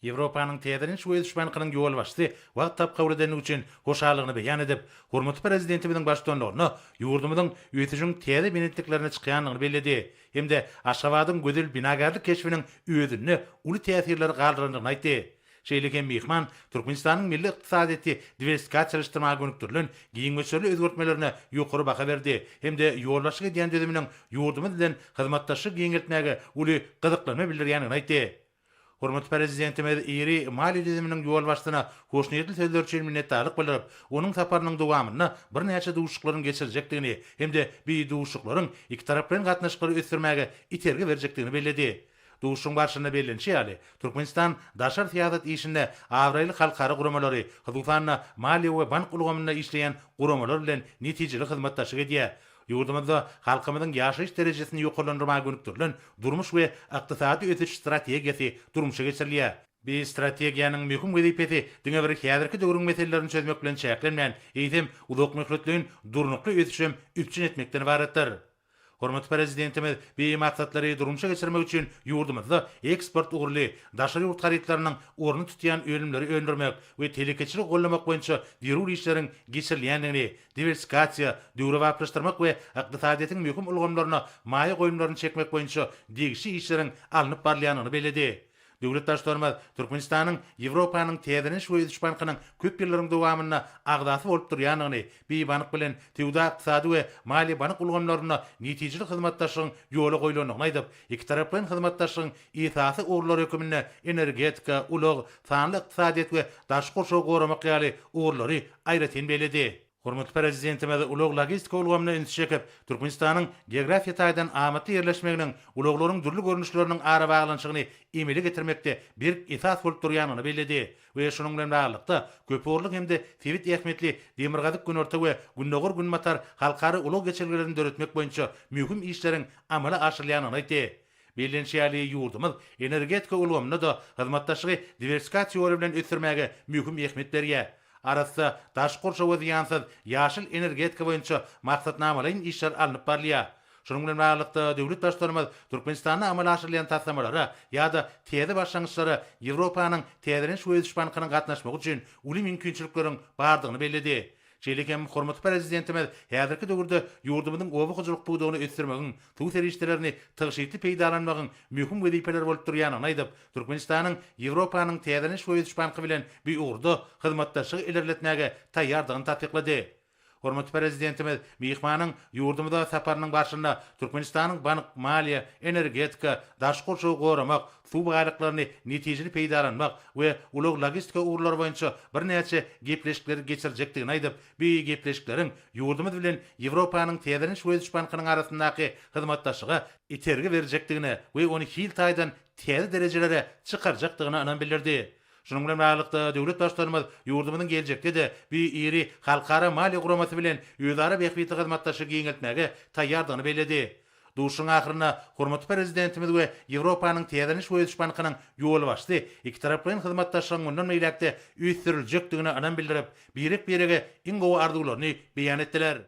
Ýewropanyň Täzeleniş we ösüş bankynyň ýolbaşçysy wagt tapyp kabul edendigi üçin hoşallygyny beýan edip, hormatly Prezidentimiziň baştutanlygynda ýurdumyzyň ösüşiň täze belentliklerine çykýandygyny belledi hem-de Aşgabadyň gözel binagärlik keşbiniň özünde uly täsirleri galdyrandygyny aýtdy. Şeýle hem myhman Türkmenistanyň milli ykdysadyýeti diwersifikasiýalaşdyrmaga gönükdirilen giň möçberli özgertmelerine ýokary baha berdi hem-de ýolbaşçylyk edýän düzüminiň ýurdumyz bilen hyzmatdaşlygy giňeltmäge uly gyzyklanma bildirýändigini aýtdy. Hormatly Prezidentimiz iri maliýe düzüminiň ýolbaşçysyna hoşniýetli sözleri üçin minnetdarlyk bildirip, onuň saparynyň dowamynda birnäçe duşuşyklaryň geçiriljekdigini hem-de bi duşuşyklaryň ikitaraplaýyn gatnaşyklary ösdürmäge itergi berjekdigini belledi. Duşuşygyň barşynda bellenişi ýaly, Türkmenistan daşary syýasat işinde abraýly halkara guramalary, hususan-da, maliýe we bank ulgamynda işleýän guramalar bilen netijeli hyzmatdaşlyk edýär. Ýurdumyzda halkymyzyň ýaşaýyş derejesini ýokarlandyrmaga gönükdirilen durmuş we ykdysady ösüş strategiýasy durmuşa geçirilýär. Bu strategiýanyň möhüm wezipesi diňe bir häzirki döwrüň meselelerini çözmek bilen çäklenmän, eýsem, uzakmöhletleýin durnukly ösüşem üpjün etmekden ybaratdyr. Hormatly Prezidentimiz bu maksatlary durmuşa geçirmek üçin ýurdumyzda eksport ugurly daşary ýurt harytlarynyň ornuny tutýan önümleri öndürmek we telekeçiligi goldamak boýunça zerur işleriň geçirilýändigini, diwersifikasiýa, döwrebaplaşdyrmak we ykdysadyýetiň möhüm ulgamlaryna maýa goýumlaryny çekmek boýunça degişli işleriň alnyp barylýandygyny belledi. Döwlet Baştutanymyz Türkmenistanyň Ýewropanyň Täzeleniş we ösüş bankynyň köp ýyllaryň dowamynda agzasy bolup durýandygyny, bi bank bilen söwda-ykdysady we maliýe-bank ulgamlarynda netijeli hyzmatdaşlygyň ýola goýlandygyny aýdyp, ikitaraplaýyn hyzmatdaşlygyň esasy ugurlary höküminde energetika, ulag, sanly ykdysadyýet we daşky gurşawy goramak ýaly ugurlary aýratyn belledi. Hormatly Prezidentimiz ulag-logistika ulgamyna ünsi çekip, Türkmenistanyň geografiýa taýdan amatly ýerleşmeginiň ulaglaryň dürli görnüşleriniň arabaglanyşygyny emele getirmekde berk esas bolup durýandygyny belledi we şunuň bilen baglylykda, köpugurly hem-de sebit ähmiýetli Demirgazyk-Günorta we Gündogar-Günbatar halkara ulag geçelgelerini döretmek boýunça möhüm işleriň amala aşyrylýandygyny aýtdy. Bellenişi ýaly, ýurdumyz energetika ulgamynda-da hyzmatdaşlygy diwersifikasiýa ýoly bilen ösdürmäge möhüm ähmiýet berýär. Arassa, daşky gurşawa zyýansyz ýaşyl energetika boýunça maksatnamalaýyn işler alnyp barylýar. Şunuň bilen baglylykda, döwlet Baştutanymyz Türkmenistanda amala aşyrylýan taslamalara ýa-da täze başlangyçlara Ýewropanyň Täzeleniş we ösüş bankynyň gatnaşmagy üçin uly mümkinçilikleriň bardygyny belledi. Şeýle hem hormatly Prezidentimiz häzirki döwürde ýurdumyzyň oba hojalyk pudagyny ösdürmegiň, suw serişdelerini tygşytly peýdalanmagyň möhüm wezipeler bolup durýandygyny aýdyp, Türkmenistanyň Ýewropanyň Täzeleniş we ösüş banky bilen bu ugurda hyzmatdaşlygy ilerletmäge taýýardygyny tassyklady. Hormatly Prezidentimiz myhmanyň ýurdumyza saparynyň barşynda Türkmenistanyň bank, maliýe, energetika, daşky gurşawy goramak, suw baýlyklaryny netijeli peýdalanmak we ulag-logistika ugurlary boýunça birnäçe gepleşikleri geçirjekdigini aýdyp, bu gepleşikleriň ýurdumyz bilen Ýewropanyň Täzeleniş we ösüş bankynyň arasyndaky hyzmatdaşlyga itergi berjekdigine we ony hil taýdan täze derejelere çykarjakdygyna ynam bildirdi. Şunuň bilen baglylykda, döwlet Baştutanymyz ýurdumyzyň geljekde-de bu iri halkara maliýe guramasy bilen özara bähbitli hyzmatdaşlygy giňeltmäge taýýardygyny belledi. Duşuşygyň ahyrynda hormatly Prezidentimiz we Ýewropanyň Täzeleniş we ösüş bankynyň ýolbaşçysy ikitaraplaýyn hyzmatdaşlygyň mundan beýläk-de ösdüriljekdigine ynam bildirip, birek-birege iň gowy arzuwlaryny beýan etdiler.